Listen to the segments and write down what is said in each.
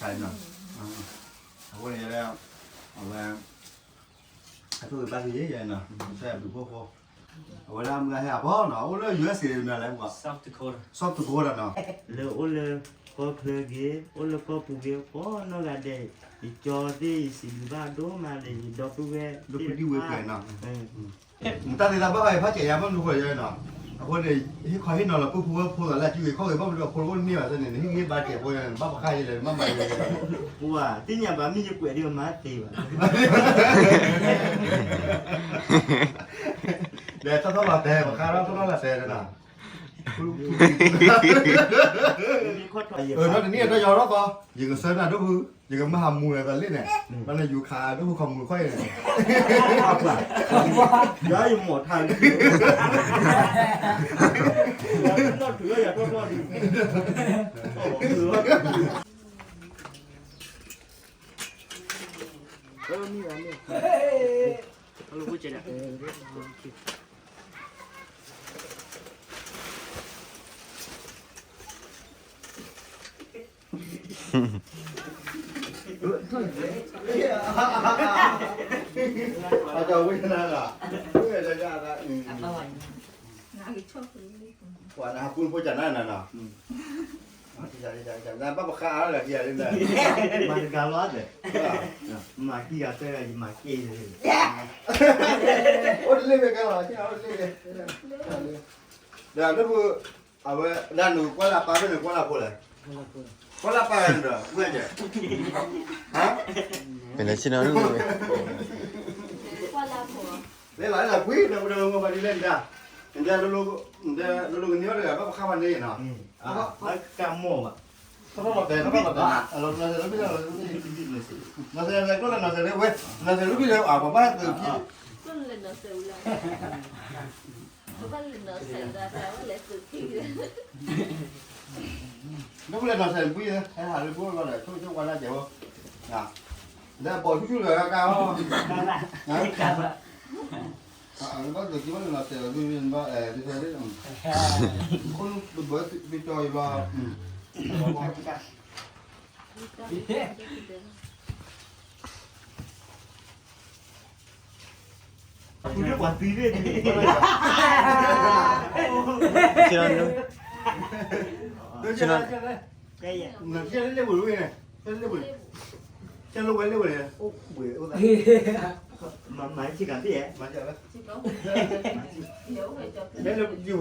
နီၤ, အဃိန့ၣ် အဝဲ အထုးက့ၤဘၣ်က့ၤယဲနီၤ, ဆဲးဘျုးဖှိၣ်ဖိ, အဝဲဒၣ်မုၢ်ဂၤဟဲအဖီနီၤ, အိၣ်လၢ ယူအက်စ်နီၤ, လဲၤ South Dakota နီၤ, လၢအိၣ်လၢကီၢ်ချၢဂ့ၤ အိၣ်လၢကီၢ်ပူၤဂ့ၤ ကိးနီၢ်ဂၤဒဲး, ယကၠီသ့ၣ် ယစံးဘျုးဘၣ်ဒိၣ်မးဒီး ယဒီပုၢ်ဝဲၢ် လၢပဒံဝ့ၤပှဲၤနီၤ နတၢ်သ့ၣ်တၢ်ဘၣ်ဘၣ်အံၤ ဖးကဲးယၤဘၣ်မနုၤဃိလဲၣ်နီၤ, အဃိန့ၣ် ဟ့ၣ်ခီဟ့ၣ်နီၤလီၤ ပုၢ်ဖိဝဲၢ်ဖိသးလၢအစုဂ့ၤခီၣ်ဂ့ၤ ဘၣ်မနုၤအဖိတအိၣ်တန့ၢ်ဘၣ်သ့ၣ်န့ၣ် နဟ့ၣ်ဂံၢ်ဘါကဲးဖိန့ၣ် ဘၣ်ပဃါယဲလဲၣ် နဘၣ်မၤယဲလဲၣ်, ပှၤသ့ၣ်ညါဘၣ်မ့ၢ်ယကွဲးဒံးမၤသ့ဘၣ်, ဒီးထီၣ်ထီၣ်လီၤတဲာ် ပဃါထီၣ်ထီၣ်လီၤတဲာ်နီၤ, နီၢ်တနံၣ်အတၢ်ယီၤထီၣ်သီ ယကဆၢနၤဒိၣ်ဖု ယကမၤဟးမူၤလၢသးလ့ၣ်န့ၣ်, ဘၣ်န့ၣ်ယူၤခးဒိၣ်ဖုခီမူၤခီအံၤန့ၣ်, ယၤယမိၢ်ထါလံ, ယၤထီၣ်ထီၣ်လံ, မ့ၢ်ဘၣ်မ့ၢ်, အလိၣ်ဖိကဲဒၣ် အဝဲနၤလီၤ, ပှၤနဟးပူဖိကနၣ်နၤနီၤ, ဘၣ်ပဃါအါလၢကယၤလံ, မၤတဂၤလီၤသ့ၣ်, မၤကံဂၤသၢဂၤ ယမၤက့ၢ်လံ, အိၣ်တလ့ၣ်ဝဲကဲလီၤ, အိၣ်တလ့ၣ်ဝဲ, ဒီးလၢပ အဝဲဒၣ်နကွၢ်လၢပၢ်ဖဲန့ၣ် ကွၢ်လၢဖိလဲၣ်, ကွၢ်လၢပၢ်ဒီး ဝဲကဲ, ဟါ, ပလဲၤဆ့ၣ်နီၤ, လဲၤလီၤလၢကွံာ် ဒီးပဒီးမၤပှၤဒ်လဲၣ်ဒၣ်, နဒဲလိၤလိၤကန့ၢ်အီၤတဂၤ ဘၣ်ပဃါပှၤန့ၣ်နီၤ, ဘၣ်ကမိၢ်ဘၣ်, ထီၣ်ထီၣ်လီၤတဲာ် ထီၣ်ထီၣ်လီၤတဲာ်, နီၤစဲးလၢဘံၣ်လၢ, နီၤစဲးလၢကျိၣ်လၢနီၤစဲးလၢဝဲ, နီၤစဲးလၢဘံၣ်လၢအပှၤဘၣ်သုးခံ လၢပလဲၤနီၤစဲးဘုယဲ ဟဲဟးလၢပှၤလီၤဒီး ဆိကမိၣ်ဝဲဒၣ်ကဲဝဲ, လၢအပိာ်ဆူၣ်ဆူၣ်လၢကါအီၤ, လၢဘၣ်သုးက့ဘၣ်လၢနီၤစဲးလီၤ သုဘၣ်အဲၣ်သုးလၢ, ခိၣ်နူာ်တဘၢသုးကၠီယဘျီ, ပှၤသံန့ၣ်, ဆ့ၣ်နီၤ, ဆ့ၣ်နီၤ, ဆ့ၣ်လၢဝဲန့ၣ်, ဆ့ၣ်လၢဝဲန့ၣ်, အိၣ်ဘှံးအိၣ်သး, မၤမၤဆ့ၣ်ကၤသ့ၣ်, မၤဆ့ၣ်ကၤ, ဆ့ၣ်လၢဝဲန့ၣ်, ဒ်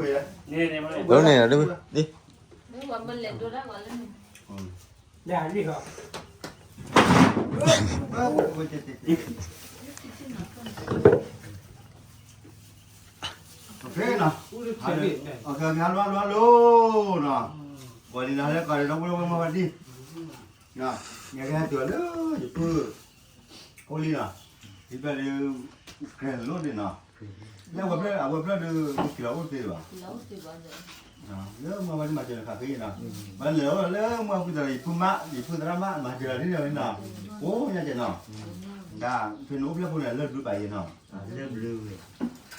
ဖဲနီၤ, အကဟါလီၤလီၤလီၤနီၤ, ပှၤဒ်နၤလၢကီၢ်ဒီး ဒီပုၢ်ဝဲၢ်မၤဝဲဒ်, ယကဟဲတုၤလၢယပုၢ် အိၣ်လံနီၤ, ဒ်ဖျၢၣ်ဒီး ကြဲၤလိာ်ဒ်နီၤ, လၢအဝဲဖျၢၣ် အဝဲဖျၢၣ်ဒီး က့ၤလီၤအိၣ်တသ့ဘၣ်, လၢမ့ၢ်ဝဲဒ်မၤစၢၤလၢခးသ့နီၤ, ဘၣ်လဲၤအိၣ်လၢမ့ၢ်ဝဲဖုသရၣ် ယဖုမး ယဖုသရၣ်မး မၤစၢၤလီၤဒ်န့ၣ်နီၤ, အိၣ်ညါကဲနီၤ, ဒ်ဖဲနအိၣ်ဖျၢၣ်ဖိန့ၣ် လၢဘျုးဘၣ်ယဲနီၤ, လၢဘျုးဝဲ,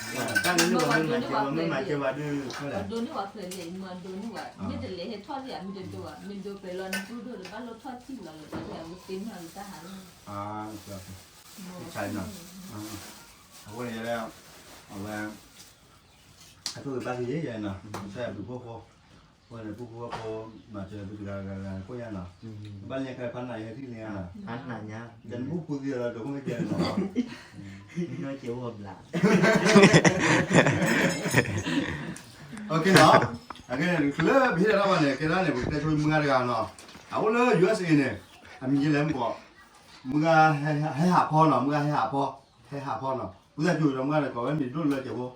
တၢ်မ့ၢ်မၤစၢၤဝဲ မ့ၢ်မၤစၢၤဝဲဒ် ဒိန့ၢ်ဝဲဖျၢၣ်လံ မၤဒိန့ၢ်ဝဲ မ့ၢ်တလဲၤဟဲထီၣ်လံ မ့ၢ်တဒိဘၣ် မ့ၢ်ဒိဖျၢၣ်လီၤ နတူၢ်ဒိၣ်လၢဘၣ်လိၣ်ထီၣ်ထံၣ်လီၤလၢဘၣ်လံ အဝဲသ့ၣ်မၤလၢတၢ်ဟးလီၤ ဆါနီၤ, အဃိန့ၣ် အဝဲ အထိၣ်ဂ့ၤဘၣ်ဂ့ၤယဲနီၤ, ဆၢဘျုးဖှိၣ်ဖိ, အဃိန့ၣ် ဖှိၣ်ဖိဖိ မၤစၢၤသုတဂၤဂၤဂၤကိးညါနီၤ, ဘၣ်လၢညါခါဖးနးယဲထံၣ်လံနီၤ, ဖးနးညါ, တနဘူၣ်ဖူသံလီၤ ဒိးခိၣ်ကဲနီၤ, နီၢ်ကဲဝဲဘျး OK နီၤ, အကဲန့ၣ် လၢပဟ့ၣ်လီၤတၢ်ဘၣ်န့ၣ် ကဲဒၣ်န့ၣ် ပကတဲဆိမုၢ်ဂၤတဂၤနီၤ, အအိၣ်လၢ ယူအက်စ်အေ န့ၣ်, အမံၤယဲလဲၣ်မ့ၢ်ကီး, မုၢ်ဂၤဟဲဟးဖီနီၤ, မုၢ်ဂၤဟဲဟးဖီ, ဟဲဟးဖီနီၤ, ဝံသးစူၤဒီးမုၢ်ဂၤန့ၣ် ကိးဝဲမံၤဒိၣ်လၢကဲဖိ,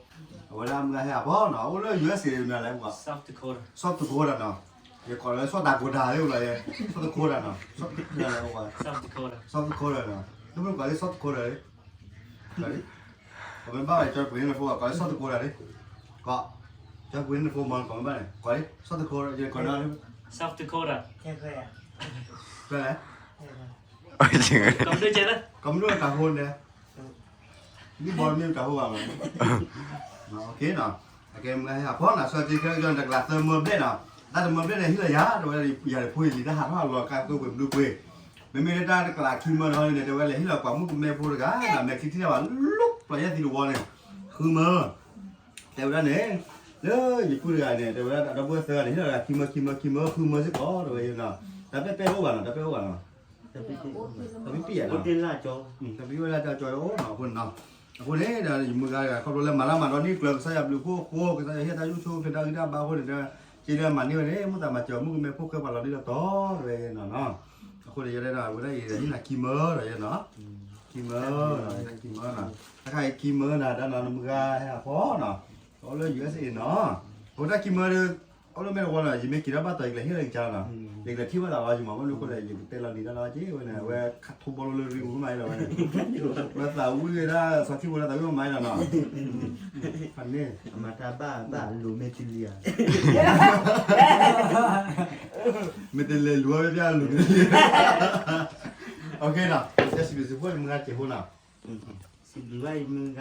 အဝဲဒၣ်မုၢ်ဂၤဟဲဟးဖီနီၤ, အအိၣ်လၢ ယူအက်စ်အေ မနုၤလဲၣ်မ့ၢ်ကီး, South Dakota နီၤ, ယကိးလၢ ဆီၣ်တၢ်ကိတၢ် သ့ၣ်အိၣ်လီၤယဲ, ဆီၣ်တခိတၢ်နီၤ, ဆီၣ်တခိတၢ်နီၤ, လၢပကိးလၢ ဆီၣ်တခိတၢ်လံ ကီးလံ, ပမ့ၢ်ဘၣ်ဝဲ ကၠီပှ့ၤန့ၢ်နဖိ ကိးလၢ ဆီၣ်တခိတၢ်လံ, ကီး, ကၠီပှ့ၤန့ၢ်နဖိမ့ၢ် ကိးမ့ၢ်ဘၣ်န့ၣ် ကိးလံ ဆီၣ်တခိတၢ်, ယကိးန့ၢ် South Dakota ဖဲလဲၣ်, ကီးမ့ၢ်ဒိၣ်တၢ်ဟိန့ၣ်, ဒ်ဘီမ့ၢ်တၢ်ဟိဘၣ်မး, OK နီၤ, အကဲမုၢ်ဂၤဟဲဟးဖီနီၤ, ဆီၣ်တခိတၢ် ယတကျးသၢမၢဘျဲၣ်နီၤ, တၢ်တမၢဘျဲၣ်န့ၣ် ဟ့ၣ်လီၤယၤ တဝဲယၤတဖိအံၤလံ တၢ်ဟးထီၣ်လီၤကါသိပှ့ၤဘျုးပှ့ၤ မ့မ့ၢ်လၢတၢ်တကျးခံမၢတခီန့ၣ် တဲဝဲလဲၤဟ့ၣ်လီၤပှၤမုၣ်ကမဲဖိတဂၤ မဲာ်ချံထံၣ်တၢ်ဘၣ် လီၤပျီယဲၢ်သံတဝီန့ၣ် ဃုမၢ တဲဝဲဒၣ်န့ၣ် လၢယပုၢ်တဂၤန့ၣ် တဲဝဲဒၣ်ဒီပုၢ်ဝဲၢ်သၢဂၤန့ၣ် ဟ့ၣ်လီၤတဂၤခံမၢ ခံမၢ ခံမၢ ဃုမၢစ့ၢ်ကီး တဲဝဲနီၤ တၢ်ပဲာ်ပဲာ်အိၣ်ဘၣ်နီၤ တၢ်ပဲာ်အိၣ်ဘၣ်နီၤ တၢ်ပဲာ်ပဲာ်နီၤ တၢ်ပဲာ်ဝဲဒၣ်တၢ်ကၠီအီၤနီၤ အဃိန့ၣ်နီၤ အဃိန့ၣ်ဒီးယမုၢ်ဂၤတဂၤ ခီဖျိလၢမၤတၢ်မၤဒီးန့ၢ်ကျၢၤကစၢ်ယွၤဘျုးဖှိၣ်အဃိ ကစၢ်ယွၤဟ့ၣ်တၢ်အိၣ်ဆူၣ်အိၣ်ချ့တၢ်ဂံၢ်တၢ်ဘါအဃိန့ၣ်ဒီး စ့လၢမၤန့ၢ်ဝဲန့ၣ် မိၣ်သးမၤစၢၤမုၣ်ကမဲဖိဃဲပှၤလီၤဒ်လီၤတီၤ တဲဝဲနီၤနီၤ အဃိန့ၣ် ယဲဒၣ်ဒီး အဝဲဒၣ်ယဟ့ၣ်နၤခံမၢဒီးယဲနီၤ ခံမၢ ခံမၢနီၤ တခါအံၤခံမၢနၤ တၢ်နီၤ နမုၢ်ဂၤဟဲဟးဖီနီၤ အိၣ်လၢ ယူၢ်အ့းအ့း နီၤ အဝဲတၢ်ခံမၢဒီး အိၣ်လၢမဲာ်တဝီနီၤ ယမ့ၢ်က့ၤထီၣ်ဘၣ်တီၤ ယကလဲၤဟ့ၣ်လီၤကစၢ်နီၤ ယကလဲၤထံၣ်ဘၣ်သးလီၤ ယမၤဘၣ်မနုၤအဃိလဲၣ် ယကတဲလီၤနံၤတၢ်လီၤက့ၤဝဲန့ၣ် အဝဲခးထီဘီလိလၢရံမုၢ်မးအံၤလီၤဝဲန့ၣ် ဝဲသးဝံၣ်ဝဲဒၣ် စီၤထံဖိလၢသးဝံၣ်မးအံၤလီၤနီၤ ဖးန့ၣ် အမၤတၢ်ဘၣ်ဘၣ်လူၤမ့ၢ်တလံဧါ မ့ၢ်တလဲၤလူၤဝဲပျၢ်လူၤမ့ၢ်တလံ OK နီၤ ယစံးဘျုးစံးဖှိၣ်ယမုၢ်ဂၤစဲးဖိနီၤ စံးဘျုးဘၣ်ယမုၢ်ဂၤ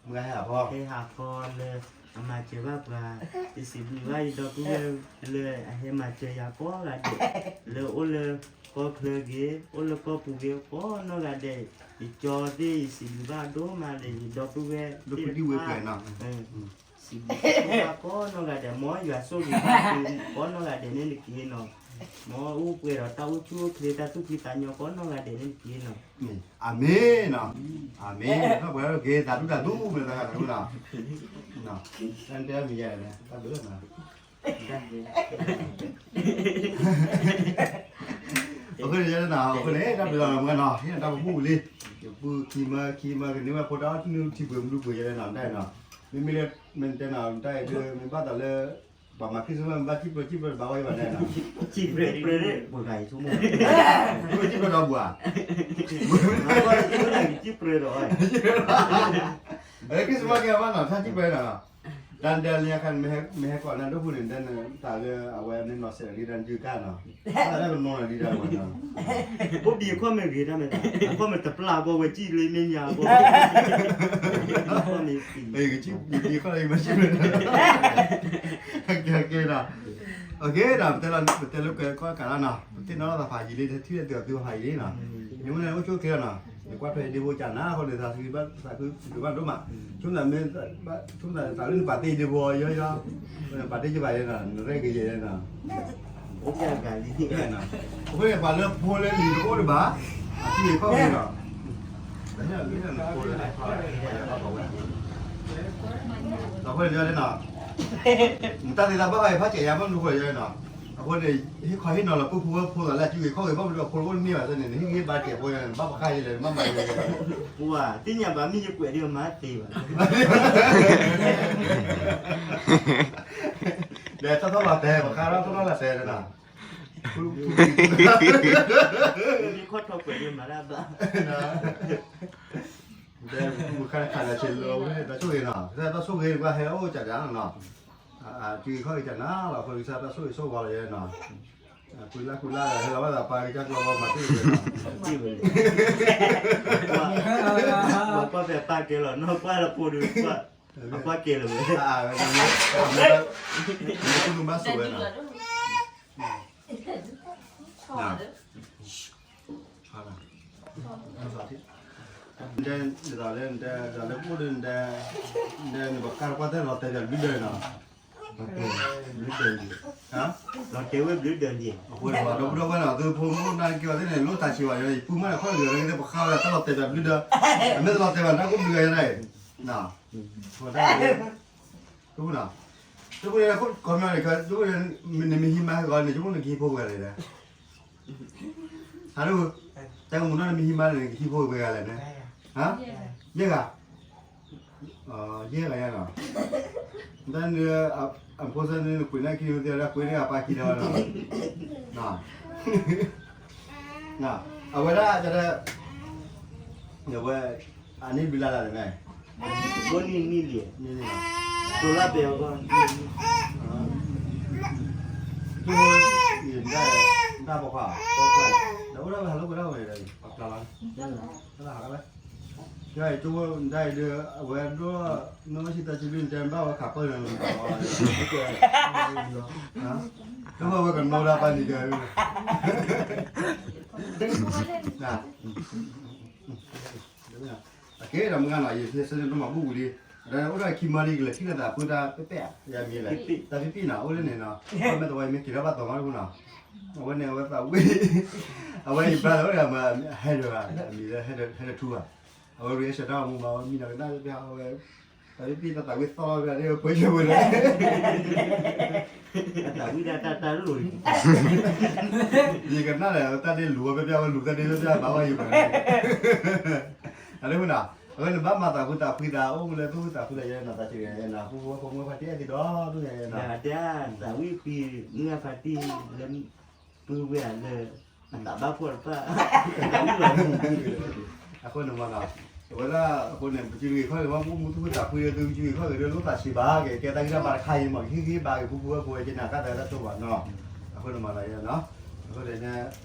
မုၢ်ဂၤဟဲဟးဖီ ဟဲဟးဖီလၢ အမၤစၢၤဘၣ်ပှၤ ယစံးဘျုးဘၣ်ယဒီပုၢ်ဝဲၢ်လၢအဟဲမၤစၢၤယၤကိးဂၤဒဲး လၢအိၣ်လၢကီၢ်ချၢဂ့ၤ အိၣ်လၢကီၢ်ပူၤဂ့ၤ ကိးနီၢ်ဂၤဒဲး ယကၠီသ့ၣ် ယစံးဘျုးဘၣ်ဒိၣ်မးလၢယဒီပုၢ်ဝဲၢ်သ့ၣ်တဖၣ် စံးဘျုးဘၣ်ကိးနီၢ်ဂၤဒဲး မ်ယွၤဆိၣ်ဂ့ၤဘၣ်ကိးနီၢ်ဂၤဒဲးန့ၣ်တက့ၢ်နီၤ မ်အိၣ်ပှဲၤဒီးတၢ်အိၣ်ဆူၣ်အိၣ်ချ့ တၢ်သူၣ်ဖှံသးညီကိးနီၢ်ဂၤဒဲးန့ၣ်တက့ၢ်နီၤ အၤမ့ၣ်နီၤ အၤမ့ၣ် ပှဲၤထီၣ်က့ၤ သးဒူတၢ်ဒူမ့ၢ်သးဂၤတၢ်ဒူနီၤ တၢ်တဲမံၤယၤန့ၣ် တၢ်ဘျုးနီၤ အဃိန့ၣ် ယဲဒၣ်နီၤ အဃိန့ၣ် တၢ်ဘျုးလီၤမုၢ်ဂၤနီၤ ဟ့ၣ်နၤတၢ်ပမူလံ ယပုၢ်ခံမၢ ခံမၢ ကန့ၢ်ဝဲဖိတၢ်အီၣ်နုၢ်ထံပှဲၤမနုၤပှဲၤယဲဒၣ်နီၤ တၢ်အံၤနီၤ မ့မ့ၢ်လၢ မ့ၢ်တဲနီၤ တၢ်အံၤဒ် မ့ၢ်ဘၣ်သးလၢ ပှၤမၤခရံၣ်စမး မ့ၢ်ဘၣ်စံၣ်ပြၢစံၣ်ပြၢတဘၣ်ဝဲဘၣ်န့ၣ်နီၤ စံၣ်ပြၢ ပှၤဂၤအံၤဆိကမိၣ် စံၣ်ပြၢဒီးပှၤ စံၣ်ပြၢဒီး ခရံၣ်စမးကဲဘၣ်နီၤ တၢ်စံၣ်ပြၢနီၤ တၢ်ဒဲးလၢညါခါန့ၣ် မ့ၢ်ဟဲကိးနၤဒိၣ်ပူၤန့ၣ် ဒ်န့ၣ် တၢ်လၢအဝဲန့ၣ်နီၤစဲးလံတၢ်ဒုးကါနီၤ တၢ်လၢကနီၤလီၤလံတၢ်ဝဲနီၤ အိၣ်ဘံၤအခီၣ်မ့ၢ်ဂ့ၤတၢ်မ့ၢ်တၢ် အခီၣ်မ့ၢ်တပျၢ်ဘီဝဲစံၣ်လၢမဲာ်ညါဘီ အခီၣ်မ့ၢ်ဂ့ၤ အခီၣ်လၢမ့ၢ်စံၣ် ကဲကဲနီၤ OK ဒီး ပတဲလၢကဲကီၢ်ကးလၢနီၤ ပသ့ၣ်နီၣ်ထီၣ်သးဖးယံာ်လံ ထံၣ်လၢသုးအသုးဖးယံာ်လံနီၤ ယမ့ၢ်န့ၣ်အိၣ်ဆိၣ်ချ့လီၤနီၤ ယကွၢ်ထွဲယဒ့ဖိကနၤ အဃိန့ၣ် သးခုဘၣ်ဒိၣ်မး ဆိသးမ့ၢ် ဆိသးလၢနပာ်တ့ၢ်ယဒ့ဖိယီယီ နပာ်တ့ၢ်ယဘၣ်ယဲနီၤ နရဲၣ်ကယဲၢ်ယဲနီၤ အိၣ်ကၢ်ဂၤလံ အဃိန့ၣ် ပှၤလၢဖိလၢလံၤတအိၣ်ဒံးဘၣ် အထံၣ်ခီၣ်ဂ့ၤနီၤ အဃိန့ၣ် ယဲနီၤ တၢ်သ့ၣ်တဖၣ်ဘၣ်ဃးယဖးစဲးယၤ ဘၣ်မနုၤဃိယဲနီၤ အဃိန့ၣ် ဟ့ၣ်ခီဟ့ၣ်နီၤလီၤ ပုၢ်ဖိဝဲၢ်ဖိသးလၢအစုဂ့ၤခီၣ်ဂ့ၤ ဘၣ်မနုၤအဖိတအိၣ်တမ့ၢ်ဘၣ်သ့ၣ်န့ၣ် နဟ့ၣ်ဂံၢ်ဘါစဲးဖိယဲန့ၣ် ဘၣ်ပဃါယဲလဲၣ် နဘၣ်မၤယဲလဲၣ် ပှၤသ့ၣ်ညါဘၣ်မ့ၢ်ယကွဲးဒ်မၤသ့ဘၣ် ဒီးထီၣ်ထီၣ်လီၤတဲာ် ပဃါထီၣ်ထီၣ်လီၤတဲာ်နီၤ ခီၣ်ထီၣ်ကွဲးဒ်မၤတၢ်ဘၣ် တၢ်ဆိၣ်ဂ့ၤနီၤ တၢ်ဆိၣ်ဂ့ၤ ပှၤဟဲအိၣ်ကနၤနီၤ စုဂ့ၤခီၣ်ဂ့ၤကနၤလီၤ အဃိကစၢ်တၢ်ဆိၣ်ဂ့ၤဆိၣ်ဝါလီၤယဲနီၤ ကုလၢ်ကုလၢ် ဟဲလီၤဝဲဒၣ်ပှၤကစၢ်ကျီဘီမၤတ့ၢ်ဝဲနီၤ ကွၢ်ဖဲပၢ်ကဲလီၤ နီၢ်ကွၢ်လၢဖိဒုးကွၢ် အကွၢ်ကဲလီၤဝဲ မ့ၢ်မၤစိာ်ဝဲနီၤ နတဲနသးလၢ နတဲသးလၢပအိၣ်ဒီး နတဲ နပကါတကွၢ်တဲလီၤတဲာ်ဘျုးဒၢးနီၤ ဘျုးဒၢးလံ လီၤတဲာ်ဝဲဘျုးဒၢးလံ အဃိန့ၣ် ဒီပုၢ်ဒီဝဲၢ်နီၤ သုဖိမုၣ်နၢ်က့ၤဝဲသ့ၣ်န့ၣ် လိၣ်သးဆံးဝဲ ယပုၢ်မ့ၢ်န့ၣ် ခီၣ်ဂ့ၤဝဲသ့ၣ် ပဃါဝဲတၢ်လီၤတဲာ်ဘျုးဒၢး အမ့ၢ်တလီၤတဲာ်ဘၣ် နၢ်ကအိၣ်ဘျုးဂၤယဲဒၣ်အံၤ အဃိန့ၣ် တၢ်ကမၤန့ၣ် နမ့ၢ်ဟံးမါဟဲဂီၤန့ၣ် ဆိကမိၣ်နကဟံးဖိပှဲၤဂၤလဲၣ်န့ၣ် ဟါလူ တၢ်ကမၤနီၣ်နမ့ၢ်ဟံးမါန့ၣ် နကဟံးဖိပှဲၤဂၤလဲၣ်န့ၣ် ဟါ ယဲၢ်ဂၤ ယဲၢ်ဂၤယဲၢ်နီၤ တၢ်န့ၣ် အဖိသၢန့ၣ် နကွံာ်န့ၢ်ခံန့ၣ် သ့ၣ်ဒၣ်ကွံာ်န့ၢ်အပၢ်ခံဒီး အဝဲဒၣ် အဝဲ အန့ၣ်ဘျုးလၢ်လၢ်န့ၣ် ဘိနံၣ်နံၣ်လံ နံၣ်လံ တိၤလၢပှဲၤအဂီၢ် ကၠိဖိ ယတၢ်ပှၤခွါ ပှၤခွါ ဒီးအိၣ်ဒၣ်ဝဲဟးလိာ်ကွဲဒၣ်ဝဲဒီး ပှၤကျါလီၤ တၢ်ဟးလီၤဝဲ ကၠိဖိ ဒၣ်အံၤဒီး အဝဲဒိၣ် နီၢ်ဆံတၢ်ဆံဘျုး နတဲဘၣ်ဝဲခးပၢၢ်လီၤ ကၠိဖိဝဲကနိဒၣ်ပၢ်နံၤကဲ တ�ၢ် အကဲဒီးမုၢ်ဂၤနီၤ ယဆၢန့ၣ်တမၤဘူၣ်ဝံၤလံ, ဒီးအိၣ်ဒီးခံမံၤလံ ကလဲၤထံၣ်လိာ်သးဖုတၢ်ပဲာ်ပဲာ်ဧါ ယမံၤလဲၣ်, တၢ်ဖံဖံနီၤ အိၣ်လၢန့ၣ်နီၤ, အမ့ၢ်တဝဲမ့ၢ်က့ၤထီၣ်ဘၣ်သီမးတပူၤနီၤ, အဝဲန့ၣ်အဝဲသးဝံၣ်, အဝဲယဘၣ်လီၤအိၣ်ဒီးမ့ၢ်ဟဲဒၢးဘၣ် အမံၤလၢဟဲဒၢးထူဘၣ်, အဝဲ reaction တၢ်မူဘၣ် အဝဲမံၤနီၤကနၣ်ပျၢ်အဝဲ တၢ်ဖံဖံတၢ်သးဝံၣ်သီၣ်လီၤပျၢ်န့ၣ် ပှဲၤကၢပှဲၤလၢ တၢ်သးဝံၣ်တၢ်တၢ်တၢ်လိၤလံ, ယကနၣ်ဒီး တၢ်ဒ့လူၤဝဲပျၢ်ပျၢ် ဝဲလူၤတၢ်ဒ့ပျၢ်ပျၢ် ဘၣ်ဝဲယိၤပှၤန့ၣ်, အလၢမုၢ်နီၤ, အဝဲနဘၣ်မၤသးဖုသးဖှံသး အိၣ်မူလၢသူၣ်ဖှံသးဖှံလၢယဲနီၤ သးဆံးဂ့ၤယဲနီၤ ဖိဖိဝဲဖိမုၣ်ဖါတံၢ်အဲၣ်သုဒီးဒိၣ်ညါယဲနီၤ, သးဝံၣ်ဖှံ မုၢ်ဖါတံၢ်လၢ ပုၢ်ဝဲၢ်လၢ အသးဘၣ်ဖှီၣ်တဖၣ် အသးဝံၣ်လီၤမူ အဃိန့ၣ်မနီၤ, အဝဲဒၣ်အဃိန့ၣ် ပစုဂ့ၤခီၣ်ဂ့ၤမ့ၢ် ပအိၣ်မူသူၣ်ဖှံသးဖှံဒီး သုစုဂ့ၤခီၣ်ဂ့ၤဒီး လိၣ်သးဆံးဘၣ်က့ၤ ကဲတၢ်ဂံၢ်တၢ်ဘါတခါအံၤမး ကဟ့ၣ်ဂံၢ်ဘါက့ၤ ပူဖိဝဲၢ်ဖိဝဲက့ၤန့ၣ် ကသးတၢ်တိၢ်ဘၣ်နီၤ, အဃိန့ၣ်မနီၤယဲနီၤ, အဃိန့ၣ် န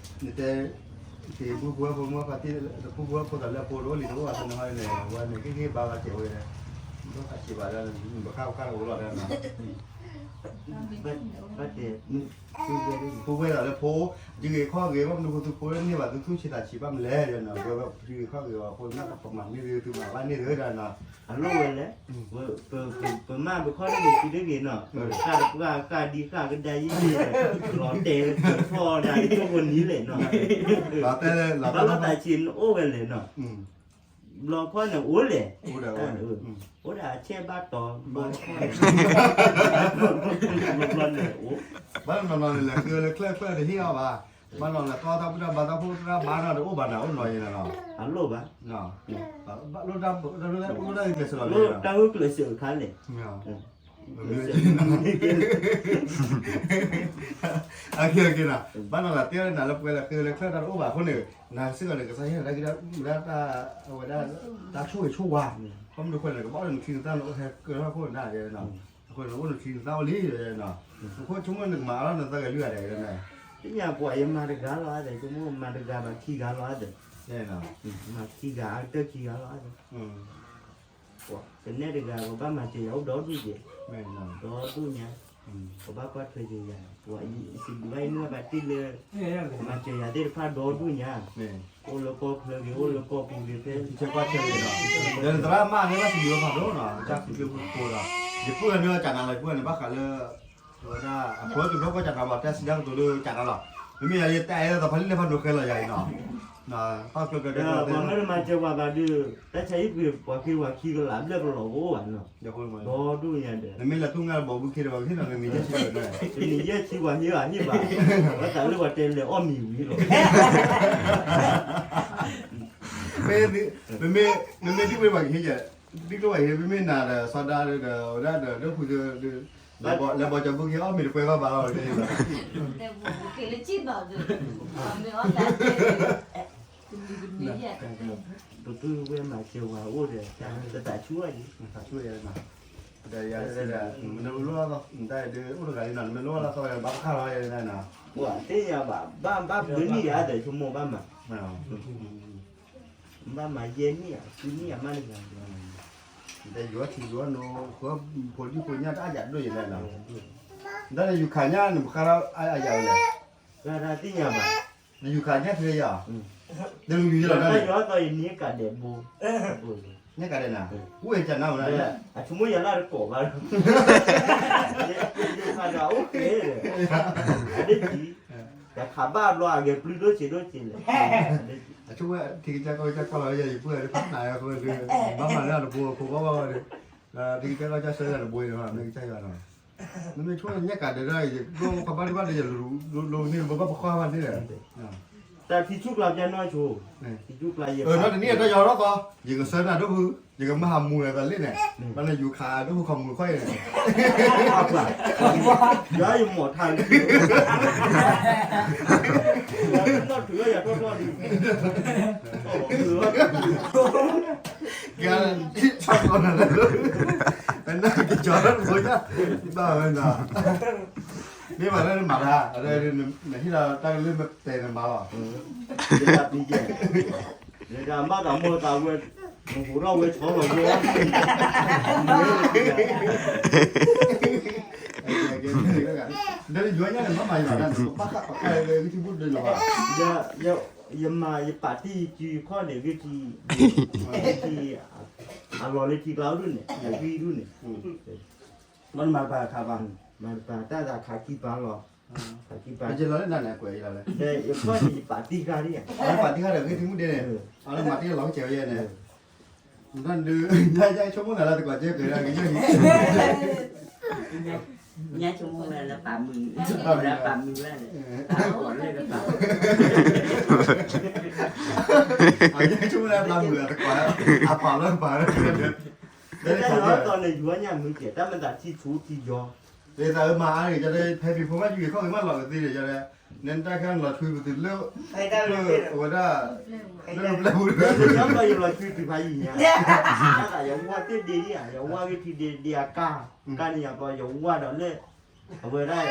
တဲ က့ၤပူဖိဝဲၢ်ဖိမ့ၢ်ဖါတံၢ် ပူဖိဝဲၢ်ဖိသးလၢဖိတအိၣ်လံတအိၣ်ဘၣ် အဃိန့ၣ်ဟီန့ၣ် အဝဲန့ၣ် ဟ့ၣ်ဂံၢ်ဘါဘၣ်က့ၤဝဲ လိၣ်သးဆံးဘၣ်ဒီး ပဃၣ်ပဃၣ်တအိၣ်လီၤဒီးနီၤ ဘၣ်တဲ ပူဝဲဒၣ်လၢဖိ, စုဂ့ၤခီၣ်ဂ့ၤ ဘၣ်မနုၤဃိသုဖိလၢန့ၢ်ဘၣ်သုသူၣ်ဆံးသးဆံးဘၣ်မလဲၣ်နီၤ, ပဝဲပစုဂ့ၤခီၣ်ဂ့ၤအီၤဖိ နၢ်ပမၤန့ၢ်သုသုမၤဘၣ်န့ၢ်သုဒၣ်နီၤ, အလိၣ်ဝဲလဲၣ်, ပမၢပခီၣ်တဂ့ၤသုတဂ့ၤနီၤ, ဃၣ်တပှၢ်ဃၣ်ဒံဃၣ်ကဒါယံၣ်ယံၣ်, လီၤတဲာ်လၢထီၣ်ဒၣ်တကိၢ်ဖိနံၤလဲၣ်နီၤ, ဘၣ်လိၣ်သးဆံးနအိၣ်ဝဲလဲၣ်နီၤ ဘျီခီန့ၣ်အိၣ်လဲၣ်, အိၣ်ဒၣ်အဆဲဘၣ်တီၤ, ဘျီန့ၣ်အိၣ်, ဘၣ်နီၤနီၤန့ၣ်လဲၤဃုလၢချၢချၢတဟ့ၣ်အီၤဘၣ်, ဘၣ်နီၤလဲၤတီတၢ်ဘူၣ်တၢ်ဘါတၢ်ဖိတၢ်ဘါနီၤတအိၣ်ဘၣ်နီၤ အိၣ်နီၤယဲနီၤ, အလိၣ်ဘၣ်, လိၣ်တၢ်ဂုာ်ကျဲးစၢးလီၤ, တၢ်ဂုာ်ကျဲးစၢးအခါလဲၣ် ဘၣ်နီၤလၢတဲနၤလၢပှဲၤလၢဃုလၢချၢ တၢ်တအိၣ်ဘၣ်အဃိန့ၣ်, နၤစ့ၢ်ကီးန့ၣ် ကစၢ်ယွၤတၢ်ဂ့ၢ်ဒၣ် အဝဲဒၣ် တၢ်ဆိၣ်ဂ့ၤဆိၣ်ဝါ, ဘၣ်မနုၤဃိန့ၣ် ကဘၣ်အိၣ်ဒီးနချံနသၣ်န့ၣ် အိၣ်ဟဲကၢထီၣ်ခိၣ်နၢ်ယဲနီၤ, အဃိန့ၣ် အိၣ်နချံနသၣ်အိၣ်လံယဲနီၤ, အဃိဆိကမိၣ်နကမၤအါထီၣ်နသးဂဲၤလုၢ်ဂၤဒဲး, သ့ၣ်ညါပှၤယမၤတဂၤလီၤအါဒဲး ဆိကမိၣ်မၤတဂၤဘၣ်ခံဂၤလီၤအါဒဲး, မၤခံဂၤအတၢၢ်ခံဂၤလီၤအါဒဲး ကနဲၣ်တဂၤ ပဘၣ်မၤစၢၤယၤအိၣ်ဒီဒူၣ်ကဲ, ဒီဒူၣ်ညါ, ပဘၣ်ကွၢ်ထွဲက့ၤယၤ, ပှၤစံးဘျုးဘၣ်အံၤမုၢ်ဘၣ်တ့ၢ်လၢ မၤစၢၤယၤသ့ၣ်တဖၣ်ဒီဒူၣ်ညါ, အိၣ်လၢကီၢ်ချၢဂ့ၤ အိၣ်လၢကီၢ်ပူၤဂ့ၤဖဲ ဒီးနသရၣ်မါန့ၣ်ဘၣ်စံးဘျုးဘၣ်ဖးဒိၣ်နီၤ တၢ်စံးဘျုးဖိတကိးဒီး, ယပုၢ်ဝဲၢ်မ့ၢ်ဝဲကၢ်နၤလီၤ ယပုၢ်ဝဲၢ်န့ၣ် ဘၣ်ဃးလၢ အဝဲဒၣ် အဖိတုၤဖျိကီၢ်ကၢ်နၤဘၣ် တၢ်စံးတၢ်ကတိၤလၢကၢ်နၤလီၤ, မ့မ့ၢ်ယၤယတဲအဲၣ်ဒိးသးဖးလံာ်လဲၣ်ဖးဒိၣ်ဃဲလီၤယၤအံၤနီၤ, ပှၤမ့ၢ်တမၤစၢၤပှၤဘၣ်ဒီး တၢ်ဆါဟံၣ်ပှ့ၤ ပှၤဃ့ပှၤခံကလးဘျဲၣ်ကလီၤကအိၣ်ဘၣ်နီၤ, ဒီဒူၣ်ညါဒီး နမ့ၢ်လဲၤသူၣ်ငါတဘီဘုခ့ဒီး ပှၤကဟ့ၣ်နီၤ နမံၤယဲၢ်ဆံဘၣ်, တနံၤယဲၢ်ဆံပှၤဟ့ၣ်ဘၣ်ဟ့ၣ်ဘၣ်, ဝဲသးလၢပှၤတဲလဲၤအီၣ်မံၤဝံၤလီၤ မ့မ့ၢ် မ့မ့ၢ်ဒ်ဝဲပှၤကဟ့ၣ်ယဲၢ်, ဒ်ကျိပှၤဟ့ၣ် မ့မ့ၢ်နၤဒီး စီၤဒၤဒီး ဝဲဒၣ်ဒီး ဒိၣ်ဖုဒီး လဲၤဘီကၠီၤဘူၣ်က့ၤအီၣ်မ့ၤတပှဲၤဘၣ်ဘၣ်လီၤ, ပပုၢ်ဝဲၢ်မၤစၢၤဝဲအိၣ်ဒီး တသးဆူၣ်အံၤ, သးဆူၣ်ယဲၢ်, ဒီးယၤဒီး မ့ၢ်လိၣ်လီၤသီ တၢ်ဒုးအိၣ်တဂၤလံနီၤ နမ့ၢ်လိၣ်လီၤသီ ဘၣ်ပခါလီၤယဲၢ်နီၤ, ပှၤသ့ၣ်ညါဘၣ် ဘၣ်ဘၣ်ဘျုးနံၣ်ယၤဒီး ဆိကမိၣ်ဘၣ်မး ဘၣ်မၤယဲၢ်နံၣ်ဧါ ဃုနံၣ်ဧါမးတဂၤ, ဒီးယွၤထံယွၤနိ ဃိဖိဒံဖိညၣ်တၢ်အါယၤဒိၣ်ယဲၢ်လဲၣ်နီၤ, ဒီးနယူၤခးညၣ်နပဃါထီၣ်အါယၤဝဲလဲၣ်, ဃါထီၣ်သ့ၣ်ညါဘၣ်, နယူၤခးညၣ်ထဲယၤ, ဒီးလူယူၤယဲၢ်လီၤ ယွၤသီယနံၣ်ကးဒဲးဘိ, ညၣ်ကးဒဲးနၤ, အိၣ်ယကနၣ်ဝဲဒၣ်, အဆိကမိၣ်ယၤလၢတကိးဘၣ်ဒီး, ယူၤခးဒီးအိၣ်ကဲဒီး, အဒ့ၣ်ကံ ယခးဘၣ်ဘျီအဂဲၤပျုၢ်ဒိၣ်ဆံးဒိၣ်ဆံးလဲၣ်, အဆိကမိၣ်ထံကစၢ်ကီၢ်ကစၢ်ကွၢ်လီၤယဲၢ် ယပုၢ်ဝဲၢ်တဖၣ်နၤယဲၢ်အဃိဒီး ဘၣ်မၤလၢအတဘိအဖိဘၣ်ဘၣ်ဒီး, ထံကစၢ်ကီၢ်ကစၢ်ဆှၢယၤတဘိအံၤ မ့ၢ်ကစၢ်ယွၤနီၤ, နမ့ၢ်ဆိကမိၣ်ညၣ်ကးဒဲးဒီး ယဒိၣ်ခီဘၣ်ဒံးဘၣ်ဒီး ယလူၤလိန့ၢ်ဘၣ်ပှၤဃီဘၣ်န့ၣ်လဲၣ်, တၢ်ဖံးဆူၣ်ကျါပျၢ်နီၢ်ဆိ, ဖံးဆူၣ်ကျါယဲၢ်, ဒီးတနံၣ်အတၢ်ယီၤထီၣ်သီ ယကဆှၢနၤဒိၣ်ဖု ယကမၤဟးမူၤအသးလ့ၣ်န့ၣ်, ဘၣ်န့ၣ်ယူၤခးဒိၣ်ဖုခီမူၤခီအံၤန့ၣ်, ယၤယမိၢ်ထါလံ, ယၤထီၣ်ထူၣ်လီၤယၤထီၣ်ထီၣ်လံ, ကဲ, ဆီၣ်ကီးနၤလၢ, ပနၢ်ကကၠီၤလၢတဘိညါ, ဘၣ်ဝဲနီၤ, မ့ၢ်ဘၣ်လၢနမၤတၢ် နဟ့ၣ်လီၤတၢ်ကလုၢ်မ့ၢ်တဲနမၤလီၤ, ယတၢ်ပံကဲ, ယတၢ်မၤတၢ်မိၢ်သးဝဲ, နဟူးထီၣ်ဝဲဆီလီၤဝဲ, ဒီးယွၤညါန့ၣ် မ့ၢ်မၤယွၤတၢ်န့ၣ် ပဘၣ်ဃးပခါလၢဂံၢ်ထံဘူၣ်ဒၢလီၤဘၣ်, ယ ယမၤယပာ်တ့ၢ်ယစုယခီၣ်န့ၣ် ဂ့ၢ်ထံ, ဂ့ၢ်ထံ, အလီၤလၢထံကျါအိၣ်ဒူၣ်န့ၣ် အဂံၢ်ဒူၣ်န့ၣ်, မ့ၢ်မၤတပၤတခါဘၣ်, မၤတပၤတၢ်သးခးခံပၤလီၤ, ခးခံပၤ, ယလီၤလၢနၤန့ၣ် အကွဲးယလီၤလၢ, ယခီၣ်န့ၣ် ယပာ်တ့ၢ်ဃာ်ဒံး, ပာ်တ့ၢ်ဃာ်ဒီးဂ့ၢ်ထံမုၢ်ဒဲန့ၣ်, အလီၤမၤတ့ၢ်လီၤကစဲးဝဲယဲန့ၣ်, နဒုး, ညါဆိကမိၣ်နၤလၢတကွၢ်ကဲကဲဒၣ်ကယဲၢ်န့ၣ် ညါဆိကမိၣ်ဝဲလၢပာ်မုာ်, လၢပာ်မုာ်ဝဲန့ၣ်, ပာ်လၢပာ်မုာ်, ဆိကမိၣ်လၢပာ်မုာ်တကွၢ်, အပာ်လၢပာ်လၢ, တၢ်န့ၣ်ယူၤညၣ်မုာ်ကဲ တၢ်မတၤထံဆူထံယီၤ, ဒ်သိးမၤအါန့ၣ် ကၠီတဲ ဖဲဖံးဖိမး ယူၤခီၣ်ဂ့ၤမးလီၤကသ့ဒီး ကၠီတဲ, နတၢ်ခဲလီၤဆွံပသုးလၢ, အဝဲဒၣ်, လၢပျဲၢ်ပူၤ, ယီၤဘျီယလီၤဆွံပသုးဖးယံၤညါ, ယဝါသ့ၣ်ဒ့ဒံးဧါ, ယဝါဂ့ၤထံဒ့ဒ့အကါ, ကါန့ၣ်ယၤဘျီယဝါဒီးလၢ, အဝဲဒၣ်,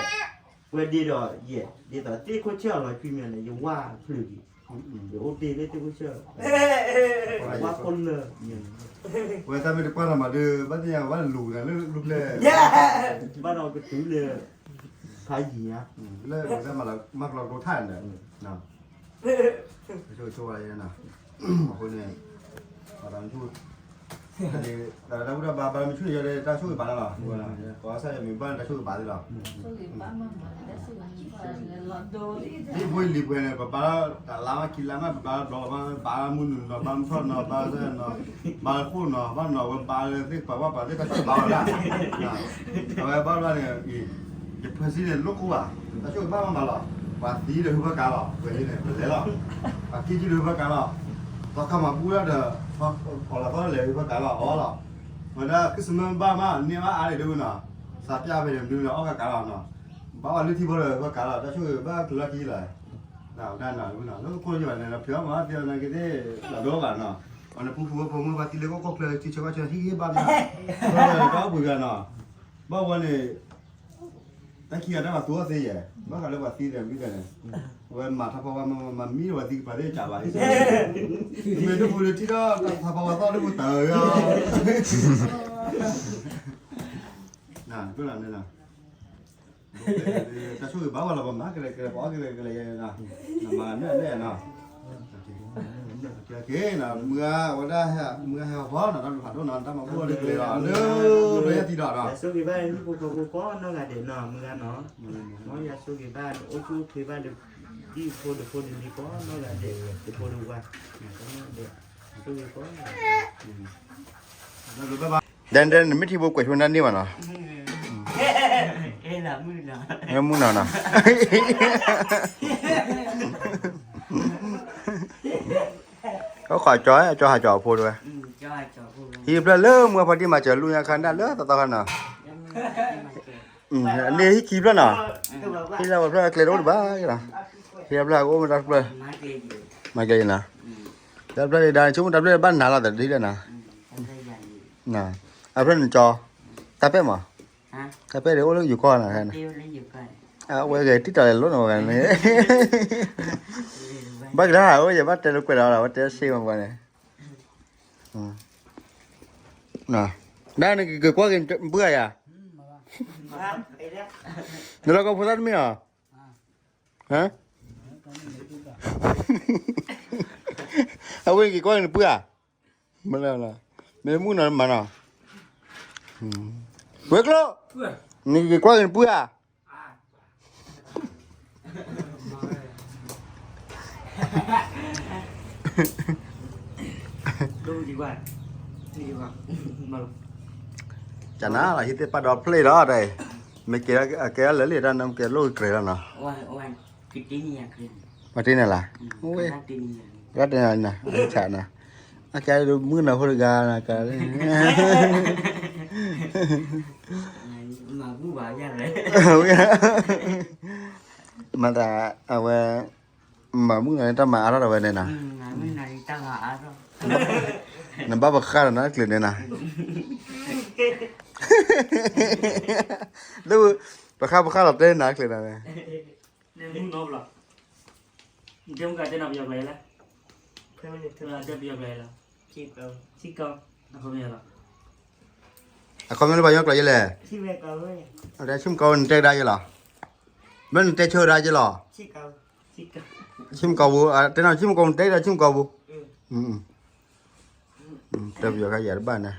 ဝဲဒ့ဒီးယဲၢ် ဒ်သိးသ့ၣ်ခိၣ်ဆၢၣ်အလီၤဆွံမ့ၢ်န့ၣ် ယဝါဖျၢၣ်ဒံး, ယအိၣ်တ့ၢ်လၢသ့ၣ်ခိၣ်ဆၢၣ်, ဝါခိၣ်လၢာ်, ဝဲတၢ်မ့ၢ်တကွၢ်နီၤမးဒီး ဘၣ်သ့ၣ်ညါဘၣ်လူၤနၤလၢလူၤဖျဲၣ်, ဘၣ်ဒီးကတုၤလၢ, ဖးယံၤညါ, လၢဝဲဒၣ်မၤလီၤမၤကလီၤဒိထၣ်န့ၣ်, ဆိဆိဝဲယဲန့ၣ်, အဃိန့ၣ်, တၢ်ဒုးတၢ်ဘါဘါမ့ၢ်ဆူၣ်န့ၣ် ယီၤဒီးတၢ်ဆိၣ်ဂ့ၤဘၣ်လီၤ, ကိးဆၣ်ယမ့ၢ်ဘၣ်န့ၣ် တၢ်ဆိၣ်ဂ့ၤဘၣ်သ့လီၤ, လံပှဲၤလံပှဲၤန့ၣ် ပဘါတၢ်လါမးခံလါမး ပဘါဘျီမး ဘါမုၢ်နုာ်နီၤ ဘါမုၢ်ထီၣ်နီၤ ဘါဆၢနီၤ, ဘါဃိၣ်နီၤ ဘၣ်နီၤဝဲဘါလၢသ့ၣ်ပှၤဘၣ်ပှၤသ့ၣ်တၢ်ဆိၣ်ဂ့ၤဘၣ်ဝဲဒၣ်, အဝဲဘၣ်ဘျီန့ၣ်, ယဖၢဆံန့ၣ် လိၣ်ခိၣ်ဘၣ်, တၢ်ဆိၣ်ဂ့ၤဘၣ်မးမးလီၤ, ပှၤသံဒီးဟုဖၢကါလီၤ, ဝဲန့ၣ် ပလဲၤလီၤ, ပှၤကံၣ်ကံၣ်ဒီးဟုဖၢကါလီၤ, သီခါမၤဘူၣ်ဒၣ်ဒီး, အီၣ်လီၤသီလဲၤဟုဖၢကါလီၤ အီၣ်လီၤ, ဝဲဒၣ် Christmas ဘၣ်မး န့ၢ်ဘၣ်အါန့ၣ်ဒုးနီၤ, စးပျၢ်ဖဲန့ၣ်မနုၤနီၤ အီၣ်ကါကါလီၤနီၤ, ဘၣ်အီၣ်လၢထံဖိဒီးဟုဖၢကါလီၤ တၢ်ဆိၣ်ဂ့ၤဘၣ်ကျၢၤလီၢ်ခံလီၤ, ဝဲဒၣ်နီၤ လၢခိၣ်ယဘၣ်န့ၣ် ဖျဲးအီၣ်မးသ့ၣ်နီၤက့ၤသ့ၣ် လီၤဒိဘၣ်နီၤ, အီၤန့ၣ်ဖုဖုဖိမုၣ်ပှၤသံလၢကီၢ်ကီၢ်ချၢ ထံဆၢကီၢ်ဆၢ ဟံၣ်ဟ့ၣ်ဘၣ်မး, ဘၣ်ပှၤဂၤနီၤ, ဘၣ်ဝဲန့ၣ် တၢ်ခံဂၤတၢ်ဘၣ်သူအီၤသ့ယဲၢ်, ဘၣ်ဃးလၢပှၤသံဒီးမံၤဒီးန့ၣ်, အဝဲမၤထါဖီဝါမၤမံဒီးပှၤသံကပၤသ့ၣ်ကးဘၣ်, မ့ၢ်တပူၤလၢထံထီၣ်ထါဖီဝါသီၣ်တပူၤတၢ်ဧၢ, နန့ၣ်, တၢ်ဆိၣ်ဂ့ၤဘၣ်ဝဲလီၤ ပမၤကလဲၤကလဲၤ ပအီၣ်ကလဲၤကလဲၤယဲၢ်, နမၤန့ၣ်န့ၣ်နီၤ က့ၤနီၤ မုၢ်ဂၤဝဲဒၣ် မုၢ်ဂၤဟဲဟီနီၤ တၢ်ဘျုးဖးဒိၣ်နီၤ တၢ်မၤဘူၣ်အီၤလၢကလဲၤလီၤ လၢပယီၤတံၢ်ဒီးနီၤ ယဆိၣ်ဂ့ၤဘၣ် ဟံၣ်ဖိဃီဖိကိးနီၢ်ဂၤဒဲးနီၤ မုၢ်ဂၤနီၤ မ်ယွၤဆိၣ်ဂ့ၤဘၣ် အိၣ်ဆူၣ်အိၣ်ချ့ဘၣ်ဒီး ဒ်ဖိဒီးဖိဒီးလံၤကိးနီၢ်ဂၤဒဲး ဒီးဖိဒီးဝၤ ကိးနီၢ်ဂၤဒဲး ဆိၣ်ဂ့ၤကိး ဒဲဒဲ နမ့ၢ်ထံဖိကွဲးဆိနၢ်န့ၢ်ဘၣ်နီၤ မုၢ်နီၤနီၤ အခိးကၠီ အကၠီဟးကၠီအဖိတဝဲ ဟံၣ်ဖျၢၣ်လၢမုၢ်ဖီတံၢ်မၤစၢၤလူညါခါဒၣ်လၢသီသီခါနီၤ န့ၣ်ဟံၣ်ခံဖျၢၣ်နီၤ ဟံၣ်လၢဝဲဖျၢၣ်ကျဲတအိၣ်တဘၣ်နီၤ ဟံၣ်ဖျၢၣ်အိၣ်မ့ၢ်တၢ်ဖျၢၣ် မၤကျဲနီၤ တၢ်ဖျၢၣ်ဒၣ်ဆိကမိၣ်တၢ်ဖျၢၣ်ဘၣ်နၤလီၤသးဒ်လဲၣ်နီၤ အဖျၢၣ်နကၠီ တၢ်ပဲၣ်မး တၢ်ပဲၣ်ဒ်အိၣ်လၢယိၤကီၢ်နီၤ အဝဲဂဲၤတံၢ်တၢ်လဲၤလိၣ်နီၤဝဲန့ၣ် ဘၣ်ကဒါဟးအိၣ်ယဘၣ်တဲလိာ်ကွဲးဒီး အဝဲတဲစ့မးပှၤန့ၣ် ဒၣ်နက့ၤကွၢ်က့ၤနပုၢ်ဧါယၤ နလီၢ်ကီၢ်ဖိသၣ်တမ့ၢ်ဧါ အဝဲက့ၤကွၢ်က့ၤနပုၢ်ဧါ မ့ၢ်မုၣ်နီၤမးနီၤ ဝဲကျိ နက့ၤကွၢ်က့ၤနပုၢ်ဧါ ကနၤလီၤဟံၣ်သ့ၣ်ပာ်ဒီဖျၢၣ်လီၤ တၢ်အံၤ မ့ၢ်ကဲလၢအကဲလၢလံာ်တၢ်နမ့ၢ်ကဲလိၣ်ကကြဲးလီၤနီၤ ပှၤတ့န့ၣ်လၢ် ပှၤတ့န့ၣ်လၢ် ဆၣ်နီၤ အကဲဒ်မုၣ်ကနီၤဖိတဂၤနီၤ ကဲ မၤတၢ်အဝဲ မၤမုၣ်နီၤတၢ်မၤအါထီၣ်ဒီးဝဲန့ၣ်နီၤ နဘၣ်ပဃၣ်ဒီးနီၤကျဲၤန့ၣ်နီၤ လၢ ပဃၣ်ပဃၣ်လီၤတဲနၤကျဲၤနီၤ အခီပညီလၢပှၤကညီကျိာ်ယဲလဲၣ် အတဲဆူၣ်မကီဝဲနတဲကဒါယဲလီၤ မ့ၢ်နတဲဆၢကဒါယဲလီၤ ဆံမကီၢ်ပူၤ, တဲနီၤဆံမကီၢ်ပူၤ, တဲဒီးဆံမကီၢ်ပူၤ, တဲပယီၤခါယၤတဘၣ်န့ၣ်,